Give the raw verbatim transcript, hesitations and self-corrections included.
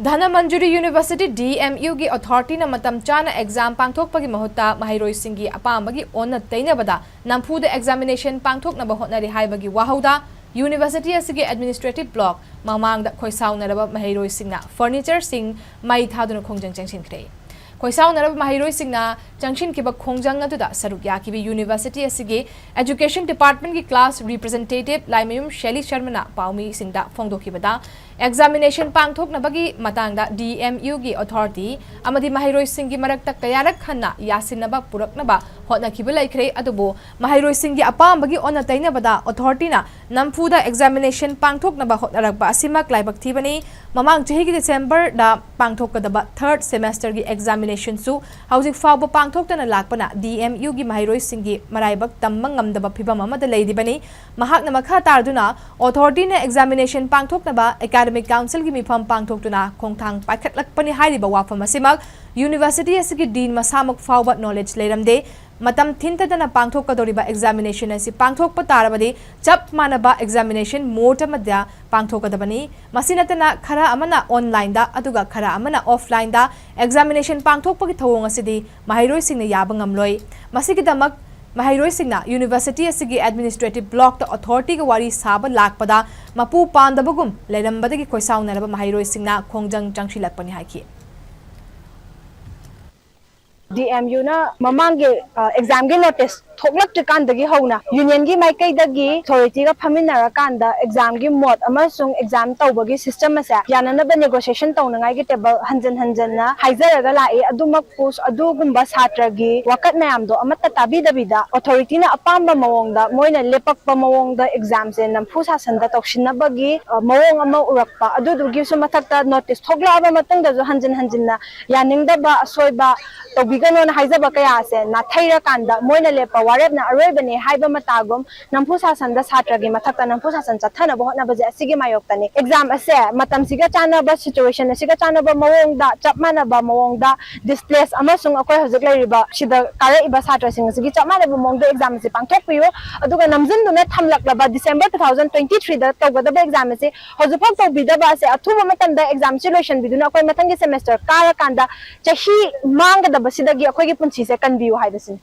Dhanamanjuri university, D M ꯌꯨꯒꯤ ꯑꯣꯊꯣꯔꯤꯇꯤꯅ ꯃꯇꯝ ꯆꯥꯅ ꯑꯦꯛꯖꯥꯝ ꯄꯥꯡꯊꯣꯛꯄꯒꯤ ꯃꯍꯨꯠꯇ ꯃꯍꯩꯔꯣꯏꯁꯤꯡꯒꯤ ꯑꯄꯥꯝꯕꯒꯤ ꯑꯣꯟꯅ ꯇꯩꯅꯕꯗ ꯅꯝꯐꯨꯗ ꯑꯦꯛꯖꯥꯃꯤꯅꯦꯁꯟ ꯄꯥꯡꯊꯣꯛꯅꯕ ꯍꯣꯠꯅꯔꯤ ꯍꯥꯏꯕꯒꯤ ꯋꯥꯍꯧꯗ ꯌꯨꯅꯤꯚꯔꯁꯤꯇꯤ ꯑꯁꯤꯒꯤ ꯑꯦꯗꯃꯤꯅꯤꯁꯇ꯭ꯔꯦꯇꯤꯚ ꯕ꯭ꯂꯣꯛ ꯃꯃꯥꯡꯗ ꯈꯣꯏꯁꯥꯎꯅꯔꯕ ꯃꯍꯩꯔꯣꯏꯁꯤꯡꯅ ꯐꯔꯅꯤꯆꯔꯁꯤꯡ ꯃꯩ ꯊꯥꯗꯨꯅ ꯈꯣꯡꯖꯪ ꯆꯪꯁꯤꯟꯈ꯭ꯔꯦ꯫ ꯈꯣꯏꯁꯥꯎꯅꯔꯕ ꯃꯍꯩꯔꯣꯏꯁꯤꯡꯅ ꯆꯪꯁꯤꯟꯈꯤꯕ ꯈꯣꯡꯖꯪ ꯑꯗꯨꯗ ꯁꯔꯨꯛ ꯌꯥꯈꯤꯕ ꯌꯨꯅꯤꯚꯔꯁꯤꯇꯤ ꯑꯁꯤꯒꯤ ꯑꯦꯖꯨꯀꯦꯁꯟ ꯗꯤꯄꯥꯔꯠꯃꯦꯟꯒꯤ ꯀ꯭ꯂꯥꯁ ꯔꯤꯄ꯭ꯔꯖꯦꯟꯇꯦꯇꯤꯚ ꯂꯥꯏꯃꯌꯨꯝ ꯁꯦꯂꯤ ꯁꯔꯃꯅ ꯄꯥꯎꯃꯤꯁꯤꯡꯗ ꯐꯣꯡꯗꯣꯛꯈꯤꯕꯗ, ꯑꯦꯛꯖꯥꯃꯤꯅꯦꯁꯟ ꯄꯥꯡꯊꯣꯛꯅꯕꯒꯤ ꯃꯇꯥꯡꯗ ꯗꯤ ꯑꯦꯝ ꯌꯨꯒꯤ ꯑꯣꯊꯣꯔꯤꯇꯤ ꯑꯃꯗꯤ ꯃꯍꯩꯔꯣꯏꯁꯤꯡꯒꯤ ꯃꯔꯛꯇ ꯀꯌꯥꯔꯛ ꯍꯟꯅ ꯌꯥꯁꯤꯟꯅꯕ ꯄꯨꯔꯛꯅꯕ ꯍꯣꯠꯅꯈꯤꯕ ꯂꯩꯈ꯭ꯔꯦ, ꯑꯗꯨꯕꯨ ꯃꯍꯩꯔꯣꯏꯁꯤꯡꯒꯤ ꯑꯄꯥꯝꯕꯒꯤ ꯑꯣꯟꯅ ꯇꯩꯅꯕꯗ ꯑꯣꯊꯣꯔꯤꯇꯤꯅ ꯅꯝꯐꯨꯗ ꯑꯦꯛꯖꯥꯃꯤꯅꯦꯁꯟ ꯄꯥꯡꯊꯣꯛꯅꯕ ꯍꯣꯠꯅꯔꯛꯄ ꯑꯁꯤꯃꯛ ꯂꯥꯏꯕꯛ ꯊꯤꯕꯅꯤ꯫ ꯃꯃꯥꯡ ꯆꯍꯤꯒꯤ ꯗꯤꯁꯦꯝꯕꯔꯗ ꯄꯥꯡꯊꯣꯛꯀꯗꯕ ꯊꯥꯔꯠ ꯁꯦꯃꯦꯁꯇꯔꯒꯤ ꯑꯦꯛꯖꯥꯃꯤꯅꯦꯁꯟꯁꯨ ꯍꯧꯖꯤꯛ ꯐꯥꯎꯕ ꯄꯥꯡꯊꯣꯛꯇꯅ ꯂꯥꯛꯄꯅ ꯗꯤ ꯑꯦꯝ ꯌꯨꯒꯤ ꯃꯍꯩꯔꯣꯏꯁꯤꯡꯒꯤ ꯃꯔꯥꯏꯕꯛ ꯇꯝꯕ ꯉꯝꯗꯕ ꯐꯤꯚꯝ ꯑꯃꯗ ꯂꯩꯔꯤꯕꯅꯤ꯫ ꯃꯍꯥꯛꯅ ꯃꯈꯥ ꯇꯥꯔꯗꯨꯅ, ꯑꯣꯊꯣꯔꯤꯇꯤꯅ ꯑꯦꯛꯖꯥꯃꯤꯅꯦꯁꯟ ꯄꯥꯡꯊꯣꯛꯅꯕ ꯑꯦꯀꯥꯗꯃꯤꯛ ꯀꯥꯎꯟꯁꯤꯜꯒꯤ ꯃꯤꯐꯝ ꯄꯥꯡꯊꯣꯛꯇꯨꯅ ꯈꯣꯡꯊꯥꯡ ꯄꯥꯏꯈꯠꯂꯛꯄꯅꯤ ꯍꯥꯏꯔꯤꯕ ꯋꯥꯐꯝ ꯑꯁꯤꯃꯛ ꯌꯨꯅꯤꯚꯔꯁꯤꯇꯤ ꯑꯁꯤꯒꯤ ꯗꯤꯟ ꯃꯁꯥꯃꯛ ꯐꯥꯎꯕ ꯅꯣꯂꯦꯖ ꯂꯩꯔꯝꯗꯦ꯫ ꯃꯇꯝ ꯊꯤꯟꯊꯗꯅ ꯄꯥꯡꯊꯣꯛꯀꯗꯧꯔꯤꯕ ꯑꯦꯛꯖꯥꯃꯤꯅꯦꯁꯟ ꯑꯁꯤ ꯄꯥꯡꯊꯣꯛꯄ ꯇꯥꯔꯕꯗꯤ ꯆꯞ ꯃꯥꯟꯅꯕ ꯑꯦꯛꯖꯥꯃꯤꯅꯦꯁꯟ ꯃꯣꯗ ꯑꯃꯗ ꯄꯥꯡꯊꯣꯛꯀꯗꯕꯅꯤ꯫ ꯃꯁꯤ ꯅꯠꯇꯅ ꯈꯔ ꯑꯃꯅ ꯑꯣꯟꯂꯥꯏꯟꯗ ꯑꯗꯨꯒ ꯈꯔ ꯑꯃꯅ ꯑꯣꯐꯂꯥꯏꯟꯗ ꯑꯦꯛꯖꯥꯃꯤꯅꯦꯁꯟ ꯄꯥꯡꯊꯣꯛꯄꯒꯤ ꯊꯧꯑꯣꯡ ꯑꯁꯤꯗꯤ ꯃꯍꯩꯔꯣꯏꯁꯤꯡꯅ ꯌꯥꯕ ꯉꯝꯂꯣꯏ꯫ ꯃꯁꯤꯒꯤꯗꯃꯛ ꯃꯍꯩꯔꯣꯏꯁꯤꯡꯅ ꯌꯨꯅꯤꯚꯔꯁꯤꯇꯤ ꯑꯁꯤꯒꯤ ꯑꯦꯗꯃꯤꯅꯤꯁꯇ꯭ꯔꯦꯇꯤꯚ ꯕ꯭ꯂꯣꯛꯇ ꯑꯣꯊꯣꯔꯤꯇꯤꯒ ꯋꯥꯔꯤ ꯁꯥꯕ ꯂꯥꯛꯄꯗ ꯃꯄꯨ ꯄꯥꯝꯗꯕꯒꯨꯝ ꯂꯩꯔꯝꯕꯗꯒꯤ ꯈꯣꯏꯁꯥꯎꯅꯔꯕ ꯃꯍꯩꯔꯣꯏꯁꯤꯡꯅ ꯈꯣꯡꯖꯪ ꯆꯪꯁꯤꯜꯂꯛꯄꯅꯤ ꯍꯥꯏꯈꯤ꯫ ꯗꯤ ꯑꯦꯝ ꯌꯨꯅ ꯃꯃꯥꯡꯒꯤ ꯑꯦꯛꯖꯥꯝꯒꯤ ꯅꯣꯇꯤꯁ ꯊꯣꯛꯂꯛꯇ꯭ꯔꯤꯀꯥꯟꯗꯒꯤ ꯍꯧꯅ ꯌꯨꯅꯤꯌꯟꯒꯤ ꯃꯥꯏꯀꯩꯗꯒꯤ ꯑꯣꯊꯣꯔꯤꯇꯤꯒ ꯐꯝꯃꯤꯟꯅꯔꯀꯥꯟꯗ ꯑꯦꯛꯖꯥꯝꯒꯤ ꯃꯣꯗ ꯑꯃꯁꯨꯡ ꯑꯦꯛꯖꯥꯝ ꯇꯧꯕꯒꯤ ꯁꯤꯁꯇꯦꯝ ꯑꯁꯦ ꯌꯥꯅꯅꯕ ꯅꯦꯒꯣꯁꯤꯌꯦꯁꯟ ꯇꯧꯅꯉꯥꯏꯒꯤ ꯇꯦꯕꯜ ꯍꯟꯖꯟ ꯍꯟꯖꯟꯅ ꯍꯥꯏꯖꯔꯒ ꯂꯥꯛꯏ꯫ ꯑꯗꯨꯃꯛꯄꯨ ꯑꯗꯨꯒꯨꯝꯕ ꯁꯥꯇ꯭ꯔꯒꯤ ꯋꯥꯀꯠ ꯃꯌꯥꯝꯗꯣ ꯑꯃꯠꯇ ꯇꯥꯕꯤꯗꯕꯤꯗ ꯑꯣꯊꯣꯔꯤꯇꯤꯅ ꯑꯄꯥꯝꯕ ꯃꯑꯣꯡꯗ ꯃꯣꯏꯅ ꯂꯦꯞꯄꯛꯄ ꯃꯑꯣꯡꯗ ꯑꯦꯛꯖꯥꯝꯁꯦ ꯅꯝꯐꯨ ꯁꯥꯁꯟꯗ ꯇꯧꯁꯤꯟꯅꯕꯒꯤ ꯃꯑꯣꯡ ꯑꯃ ꯎꯔꯛꯄ, ꯑꯗꯨꯗꯨꯒꯤꯁꯨ ꯃꯊꯛꯇ ꯅꯣꯇꯤꯁ ꯊꯣꯛꯂꯛꯑꯕ ꯃꯇꯨꯡꯗꯁꯨ ꯍꯟꯖꯤꯟ ꯍꯟꯖꯤꯟꯅ ꯌꯥꯅꯤꯡꯗꯕ, ꯑꯁꯣꯏꯕ ꯇꯧꯕꯤꯒꯅꯣꯅ ꯍꯥꯏꯖꯕ ꯀꯌꯥꯁꯦ ꯅꯥꯊꯩꯔꯀꯥꯟꯗ ꯃꯣꯏꯅ ꯂꯦꯞꯄ ꯋꯥꯔꯦꯞꯅ ꯑꯔꯣꯏꯕꯅꯦ ꯍꯥꯏꯕ ꯃꯇꯥꯒꯨꯝ ꯅꯝꯐꯨ ꯁꯥꯁꯟꯗ ꯁꯥꯇ꯭ꯔꯒꯤ ꯃꯊꯛꯇ ꯅꯝꯐꯨ ꯁꯥꯁꯟ ꯆꯠꯊꯅꯕ ꯍꯣꯠꯅꯕꯁꯦ ꯑꯁꯤꯒꯤ ꯃꯥꯌꯣꯛꯇꯅꯤ꯫ Exam ꯑꯁꯦ ꯃꯇꯝꯁꯤꯒ ꯆꯥꯟꯅꯕ, situation ꯑꯁꯤꯒ ꯆꯥꯟꯅꯕ ꯃꯑꯣꯡꯗ, ꯆꯞ ꯃꯥꯟꯅꯕ ꯃꯑꯣꯡꯗ, displace ꯑꯃꯁꯨꯡ ꯑꯩꯈꯣꯏ ꯍꯧꯖꯤꯛ ꯂꯩꯔꯤꯕ ꯁꯤꯗ ꯀꯥꯔꯛꯏꯕ ꯁꯥꯇ꯭ꯔꯁꯤꯡ ꯑꯁꯤꯒꯤ ꯆꯞ ꯃꯥꯟꯅꯕ ꯃꯑꯣꯡꯗ exam ꯑꯁꯤ ꯄꯥꯡꯊꯣꯛꯄꯤꯌꯨ꯫ ꯑꯗꯨꯒ ꯅꯝꯖꯤꯟꯗꯨꯅ ꯊꯝꯂꯛꯂꯕ December two thousand twenty three ꯗ ꯇꯧꯒꯗꯕ exam ꯑꯁꯤ ꯍꯧꯖꯤꯛꯐꯥꯎ ꯇꯧꯕꯤꯗꯕ ꯑꯁꯦ ꯑꯊꯨꯕ ꯃꯇꯝꯗ exam ꯁꯤ ꯂꯣꯏꯁꯤꯟꯕꯤꯗꯨꯅ ꯑꯩꯈꯣꯏ ꯃꯊꯪꯒꯤ semester ꯀꯥꯔꯀꯥꯟꯗ ꯆꯍꯤ ꯃꯥꯡꯒꯗꯕꯁꯤꯗꯒꯤ ꯑꯩꯈꯣꯏꯒꯤ ꯄꯨꯟꯁꯤꯁꯦ ꯀꯟꯕꯤꯌꯨ ꯍꯥꯏꯕꯁꯤꯅꯤ꯫